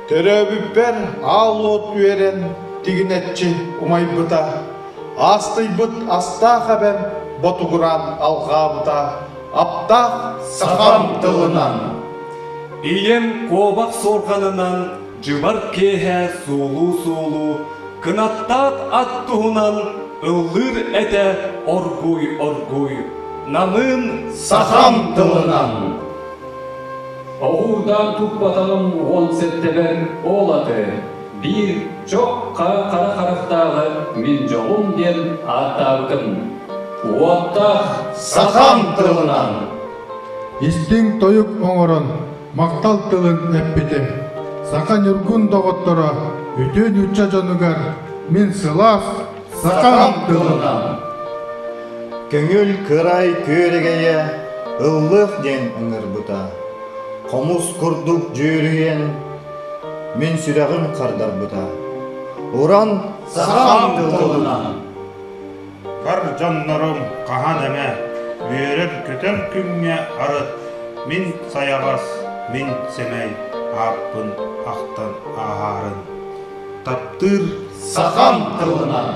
Төрөөбүппэр аал уот үөрэн тигинэччи умайбыта, аастыйбыт астаах эбэм ботугураан алҕаабыта, аптаах сахам тылынан. Ийэм куобах суорҕанынан дьыбар киэһэ суулуу-суулуу, кынаттаах ат туһунан ыллыыр этэ оргууй-оргууй, намыын сахам тылынан. Оҕуурдаан туппатаҕым 17-бэр ол аты биир чох хара харахтааҕы мин дьолум диэн ааттаабытым. Уоттаах сахам тылынан. Истиҥ тойук оҥорон махтал тылын эппитим. Саха ньургун доҕотторо үтүө нуучча дьонугар мин сылаас сахам тылынан. Көҥүл кырай күөрэгэйэ ыллыах диэн ыҥырбыта. Хомус курдук дьүөрүйэн мин сүрэҕим хардарбыта. Уран сахам тылынан. Бар дьоннорум хаһан эмэ үөрэр-көтөр күҥҥэ арыт мин сайаҕас, мин сэмэй ааппын ахтан ааһаарын. Таптыыр сахам тылынан.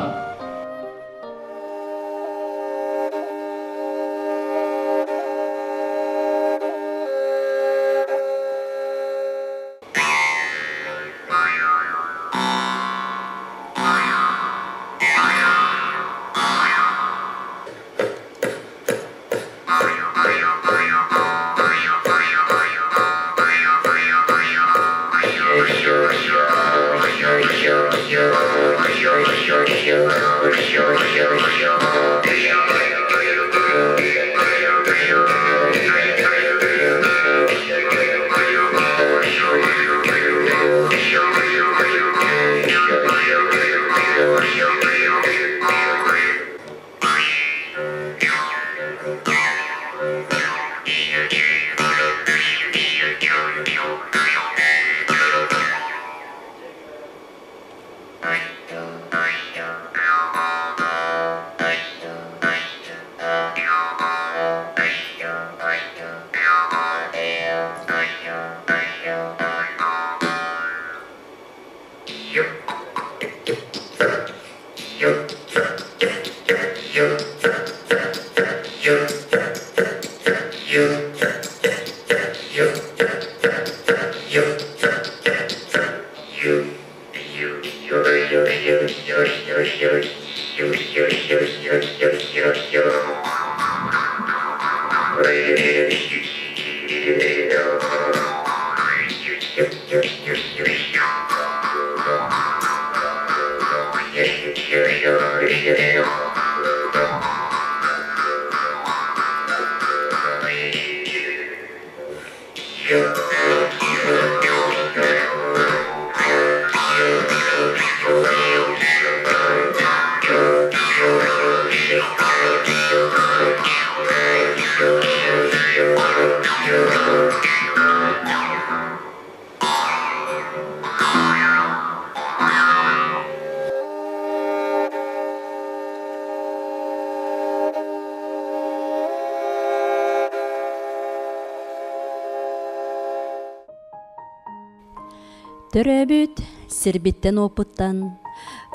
Төрөөбүт сирбиттэн-уоппуттан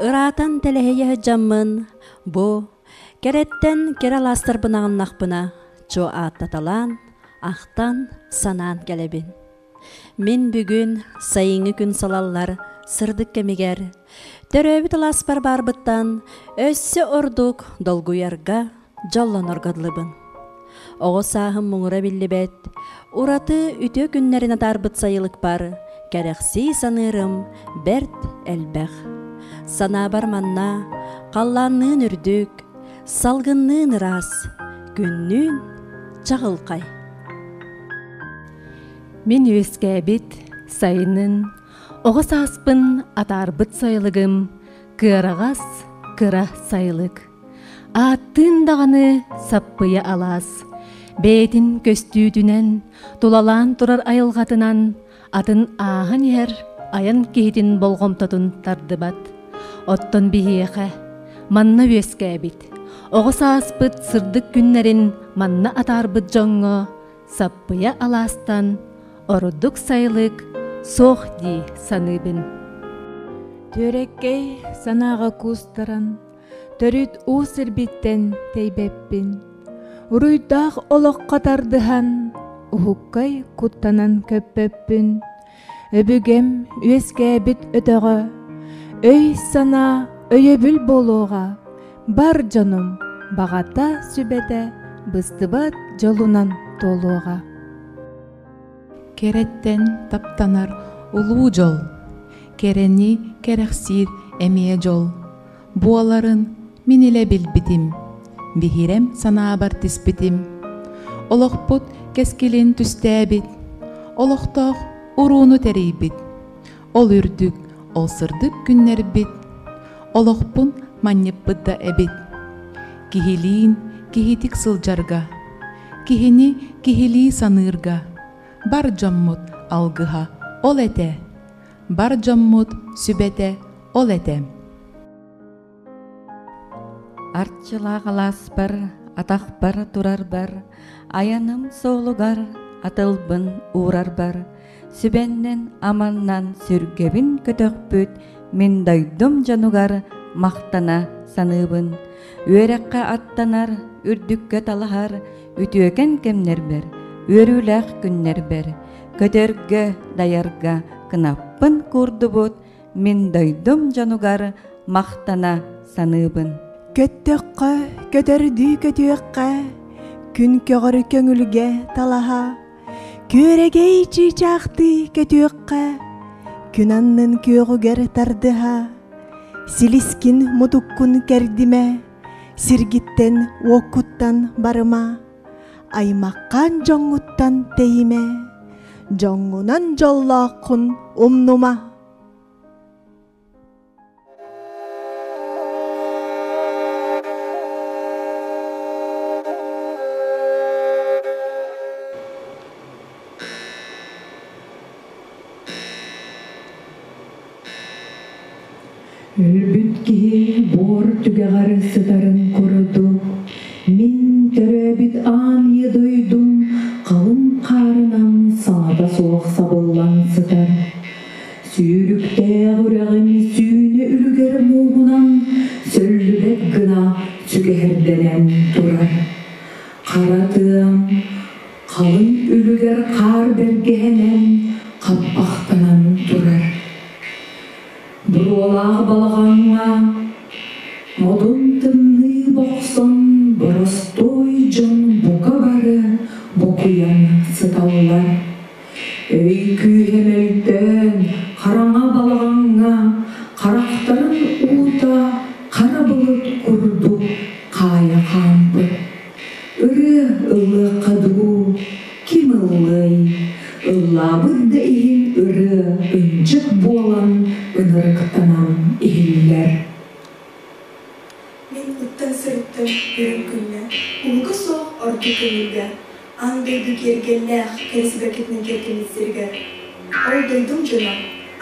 ыраатан тэлэһийэ сылдьаммын, бу кэрэттэн кэрэ алаастарбын аҕыннахпына, чуо ааттаталаан, ахтан, санаан кэлэбин. Мин бүгүн сайыҥҥы күн салаллар сырдык кэмигэр төрөөбүт алааспар баарбыттан өссө ордук долгуйарга, дьоллонорго дылыбын. Оҕо сааһым муҥура биллибэт, ураты үтүө күннэрин атаарбыт сайылыкпар кэрэхсии саныырым бэрт элбэх. Санаабар манна халлаанныын үрдүк, салгынныын ыраас, күннүүн чаҕылхай. Мин үөскээбит сайынын, оҕо сааспын атаарбыт сайылыгым кыараҕас кыра сайылык. Ааттыын даҕаны саппыйа алаас, бэйэтин көстүүтүнэн, тулалаан турар айылҕатынан атын ааһан иһэр айан киһитин болҕомтотун тардыбат. Оттон биһиэхэ манна үөскээбит, оҕо сааспыт сырдык күннэрин манна атаарбыт дьоҥҥо Саппыйа алаастан ордук сайылык суох дии саныыбын. Түөрэккэй санааҕа куустаран, төрүт уу сирбиттэн тэйбэппин. Уруйдаах олоххо тардыһан, уһуккай куттанан көппөппүн. Өбүгэм үөскээбит өтөҕө, өй-санаа өйөбүл буолуоҕа, бар дьонум баҕата сүбэтэ быстыбат дьолунан туолуоҕа. Кэрэттэн таптанар улуу дьол, кэрэни кэрэхсиир эмиэ дьол буоларын мин илэ билбитим, биһирэм санаабар тиспитим. Олохпут кэскилин түстээбит, олохтоох урууну тэрийбит, ол үрдүк, ол сырдык күннэрбит, олохпун манньыппыт да эбит. Киһилиин киһитик сылдьарга, киһини киһилии саныырга бар дьоммут алгыһа ол этэ, бар дьоммут сүбэтэ ол этэ. Арчылаах алааспар, атахпар турарбар, айаным суолугар атылбын уурарбар, сүбэннэн аманнан сүргэбин көтөхпүт мин дойдум дьонугар махтана саныыбын. Үөрэххэ аттанар, үрдүккэ талаһар үтүөкэн кэмнэрбэр, үөрүүлээх күннэрбэр, көтөргө, дайарга кынаппын куурдубут мин дойдум дьонугар махтана саныыбын. Көттөххө, көтөрдүү көтүөххэ, күн көҕөрү көҥүлгэ талаһа, күөрэгэй чыычаахтыы көтүөххэ, күн аннын күөҕүгэр тардыһа, силискин мутуккун кэрдимэ, сиргиттэн уоккуттан барыма, аймаххаан дьоҥҥуттан тэйимэ, дьоҥҥунан дьоллооххун умнума. Өлбүт киһи буор түгэҕэр сытарын курдук, мин төрөөбүт аан ийэ дойдум халыҥ хаарынан саҥата суох сабыллан сытар. Сүүрүктээх үрэҕим сүүнэ үлүгэр мууһунан сөллүбэт гына сүгэһэрдэнэн турар. Хара тыам халыҥ үлүгэр хаар бэргэһэнэн хаппахтанан турар. Буруолаах балаҕаҥҥа модун тымныы бохсон боростуой дьон бука бары бокуйан сыталлар. Өй күүһэ мөлтөөн, хараҥа балаҕаҥҥа харахтарын уута хара былыт курдук хаайа хаампыт. Ырыа ыллыахха дуу, ким ыллыай? Ыллаабыт да иһин ырыа ынчык буолан ынырыктанан иһиллэр. Мин ыттан сырыттым үрүҥ күҥҥэ, уһуга суох ордук көҥүлгэ, аан дойду киэргэллээх кэрэ сибэккитинэн киэргэммит сиригэр. Ол дойдум дьоно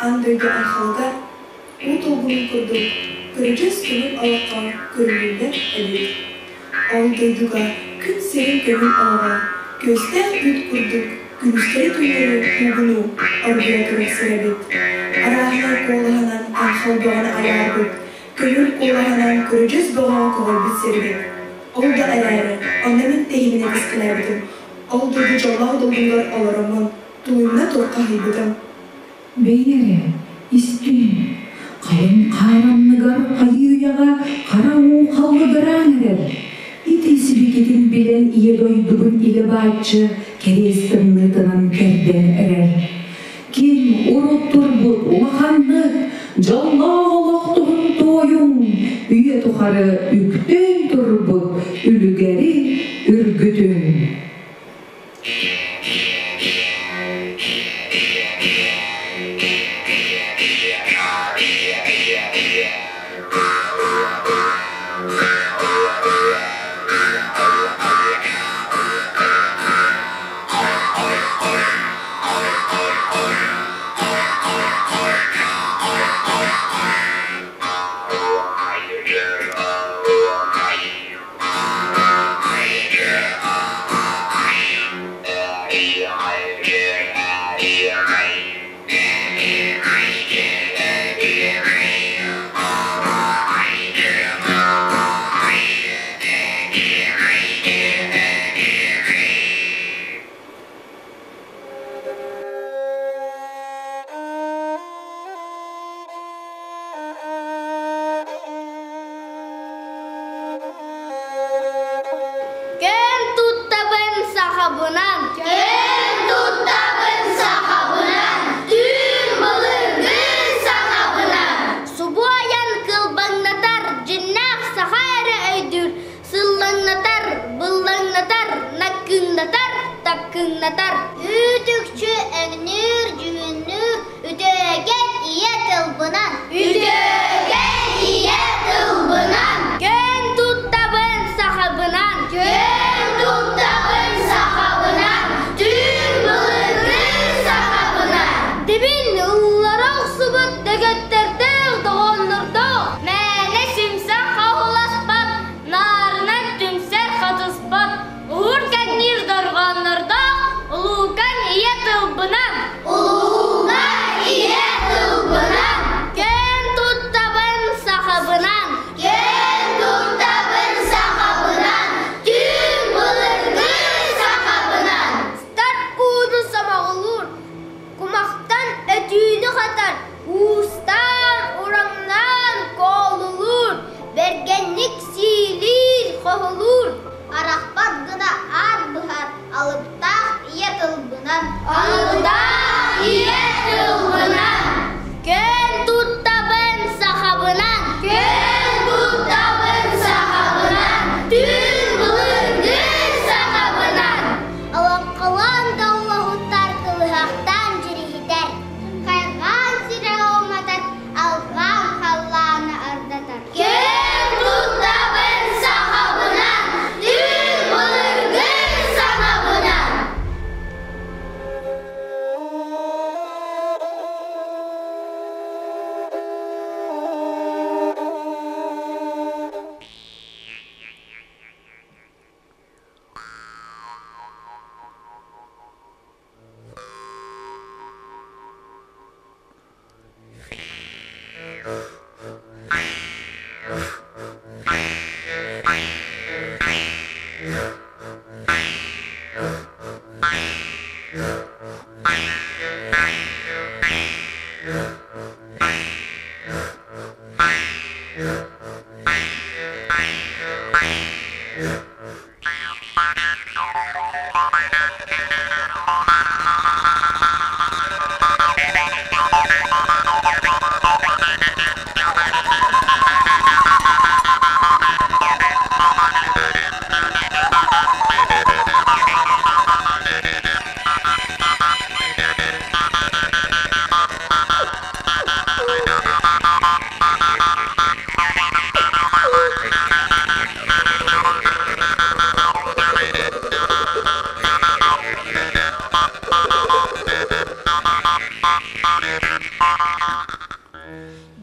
аан дойду айхалыгар уу долгунун курдук көрүдьүөс көҥүл олоххо көрүллүллэр эбит. Ол дойдуга күн сирин көҥүл олоҕо күөстээх үүт курдук күнүстэри-түүннэри куугунуу оргуйа турар сир эбит. Арааһынай куолаһынан айхал бөҕөнү айаарбыт, көҥүл куолаһынан көрүдьүөс бөҕөҕө көҕөрбүт сирбит. Ол да эрээри, онно мин тэһиинэ тэскилээбитим. Ол дойду дьоллоох долгунугар олороммун, тулуйумна туоххаһыйбытым. Бэйи эрэ, истиҥ, халыҥ хаар анныгар хайыы-үйэҕэ хара уу халлыгыраан эрэр. Ити сибикитин билэн ийэ дойдубун илэ бааччы кэриэс тымныытынан кэрдэн эрэр. Ким урут турбут улаханнык дьоллоох олох туһун туойуҥ, үйэ тухары үктэн турбут үлүгэри үргүтүҥ. дорҕооннордоох, мээнэ симсэн хоһуласпат, наарынан түмсэр хатыспат, уһур кэҥниир дорҕооннордоох улуукан ийэ тылбынан. Улуукан ийэ тылбынан. Көн туттабын сахабынан. Көн туттабын сахабынан. Түүн былыргы сахабынан. Стар ууну сомоҕолуур, кумахтан өтүүнү хатар, уустаан, ураҥнаан коолулуур, бэргэнник сиилиир, хоһулуур. Арахпат гына аат быһар алыптаах ийэ тылбынан. Алыптаах ийэ тылбынан. Көн туттабын сахабынан. Көн туттабын сахабынан. Түүн былыргы сахабынан. Олоҥхолоон доллоһуттар кылыһахтаан дьириһитэр, хайҕаан сүрэҕи уматар, алҕаан халлааны ардатар. Көн туттабын сахабынан, түүн былыргы сахабынан.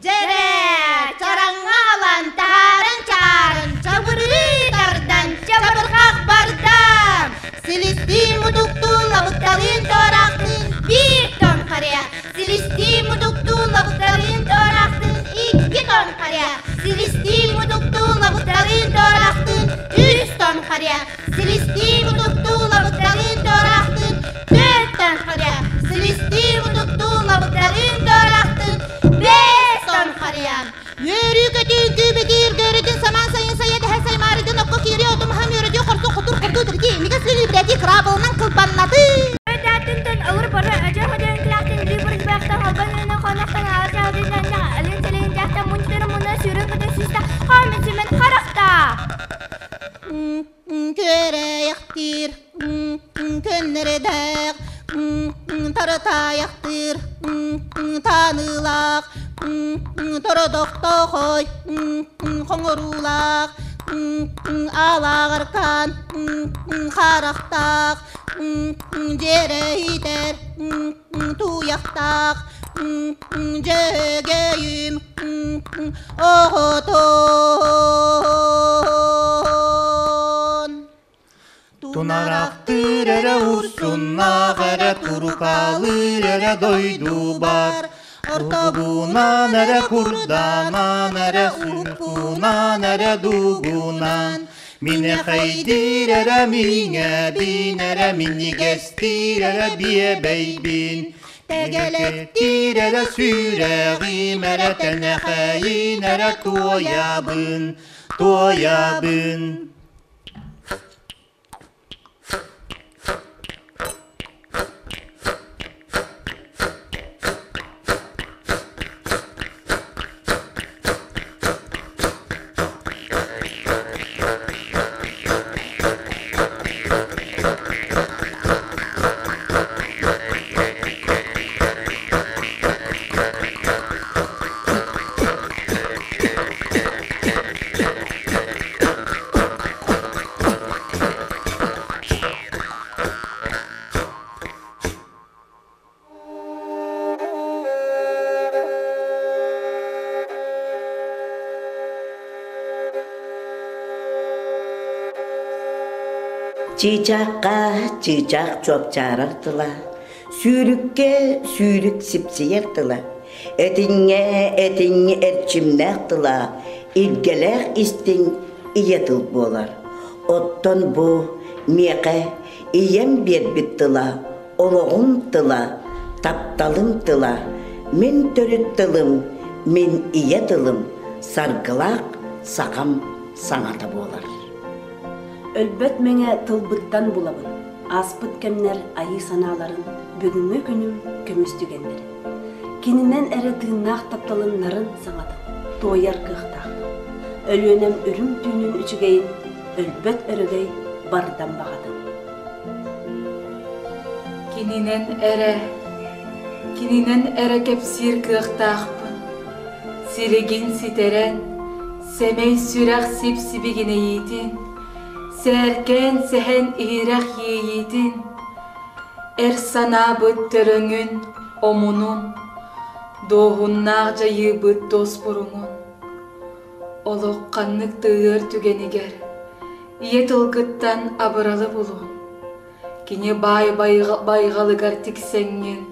Дьэрэ, чараҥҥа аҕалан таһааран чаарын, чабырыы тардан чабырҕах барда. Силистиин мутуктуун лабыкталыын туораахтыын биир тон харыйа. Силистиин мутуктуун лабыкталыын туораахтыын икки тон харыйа. Силистиин мутуктуун лабыкталыын туораахтыын үс тон харыйа. Силистиин мутуктуун лабыкталыын туораахтыын түөрт тон харыйа. Силистиин мутуктуун лабыкталыын туораахтыын бэс тон харыйа. Үөрүү-көтүү күүбүтүүр көрүтүн самаан сайын сайа дэһэ саймаарытын окко киириэ отумаһа мүөрүтүү хорсун хотур курдуу тирги имигэс лүлүбүрэтии кыраабылынан кылбаннатыы. Өтааттынтан олор бары өдьө хөдөн килаахтан лүү бурузбаахтан холбон өнө хонохтан аалаачаалдыынан алын сэлин жаахтан мунчтары муна сүүрүн көтөн сүүстэ хаамын сүмэн харахта. Күөрэйэхтиир көннөрөдөөх таратаайахтыыр тааныылаах тородохтоохой хоҥоруулаах аалааҕаркаан харахтаах дьиэрэйитэр тууйахтаах дьөгөйүм оҕотон. Тунарахтыыр эрэ урсуннаах эрэ турукаалыыр эрэ дойдубар Ортобунан эрэ курданан эрэ сункунан эрэ дугунан Минэхэйдиир эрэ миҥэбин эрэ минньигэстиир эрэ биэбэйбин Тэгэлэттиир эрэ сүрэҕим эрэ тэнэхэйин эрэ туойабын, туойабын. Чыычаахха чыычаах чуопчаарар тыла, сүүрүккэ сүүрүк сипсийэр тыла, этиҥҥэ этиҥ эрчимнээх тыла, илгэлээх истиҥ ийэ тыл буолар. Оттон бу миэхэ ийэм биэрбит тыла, олоҕум тыла, тапталым тыла, мин төрүт тылым, мин ийэ тылым, саргылаах сахам саҥата буолар. Өлбөт мэҥэ тылбыттан булабын, ааспыт кэмнэр айыы санааларын, бүгүҥҥү күнүм көмүс түгэннэрин. Кининэн эрэ тыыннаах тапталын нарын саҥатын туойар кыахтаахпын. Өлүөнэм үрүҥ түүнүн үчүгэйин, өлбөт өрөгөй бардам баҕатын. Кининэн эрэ, кининэн эрэ кэпсиир кыахтаахпын. Силигин ситэрэн, сэмэй сүрэх сип-сибигинэйиитин, сээркээн сэһэн иһирэх иэйиитин, эр санаабыт төрөҥүн, омунун, дуоһуннаах дьайыыбыт дуоспуруҥун, олох ханнык да ыар түгэнигэр ийэ тылгыттан абыралы булуҥ. Кини баай байҕалыгар тиксэҥҥин,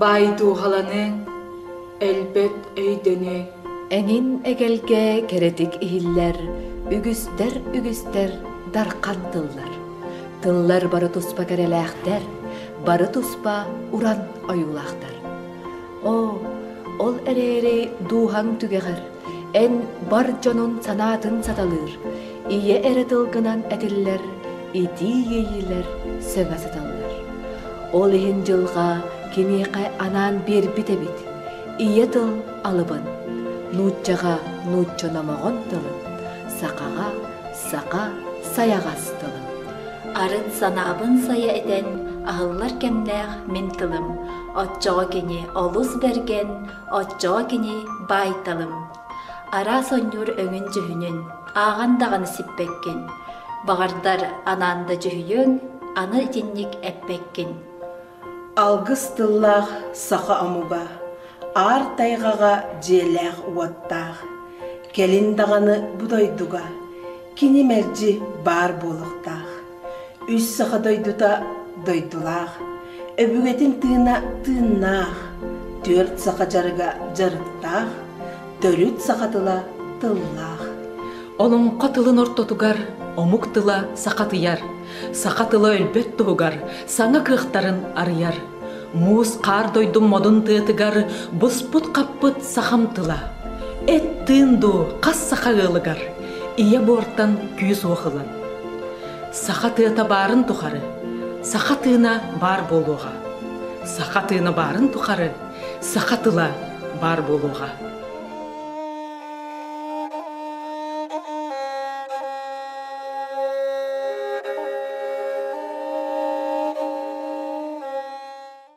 баай дууһаланыҥ, өлбөт өйдөнүөҥ. Эҥин эгэлгэ кэрэтик иһиллэр, үгүстэр үгүстэр дархан тыллар. Тыллар бары туспа кэрэлээхтэр, бары туспа уран ойуулаахтар. Оо, ол эрээри дууһаҥ түгэҕэр эн бар дьонун санаатын саталыыр, ийэ эрэ тылгынан этиллэр итии иэйиилэр сөҥө сыталлар. Ол иһин дьылҕа киниэхэ анаан биэрбит эбит ийэ тыл алыбын, нууччаҕа нуучча номоҕон тылын, сахаҕа саха сайаҕас тылын. Арыт санаабын сайа этэн, аһыллар кэмнээх мин тылым, оччоҕо кини олус бэргэн, оччоҕо кини баайталым. Араас онньуур өҥүн-дьүһүнүн ааҕан даҕаны сиппэккин, баҕардар анаан да дьүһүйүөҥ, аны итинник эппэккин. Алгыс тыллаах саха омуга аар тайҕаҕа дьиэлээх-уоттаах, кэлин даҕаны бу дойдуга кини мэлдьи баар буолуохтаах. Үс саха дойдута дойдулаах, өбүгэтин тыына тыыннаах, түөрт саха дьарыга дьарыктаах, төрүт саха тыла тыллаах. Олоҥхо тылын ортотугар омук тыла сахатыйар, саха тыла өлбөт туһугар саҥа кыахтарын арыйар. Муус хаар дойдум модун тыатыгар буспут-хаппыт сахам тыла. Эт тыын дуу хас саха ыалыгар ийэ буортан күүс уох ылан. Саха тыата баарын тухары, саха тыына баар буолуоҕа. Саха тыына баарын тухары, саха тыла баар буолуоҕа.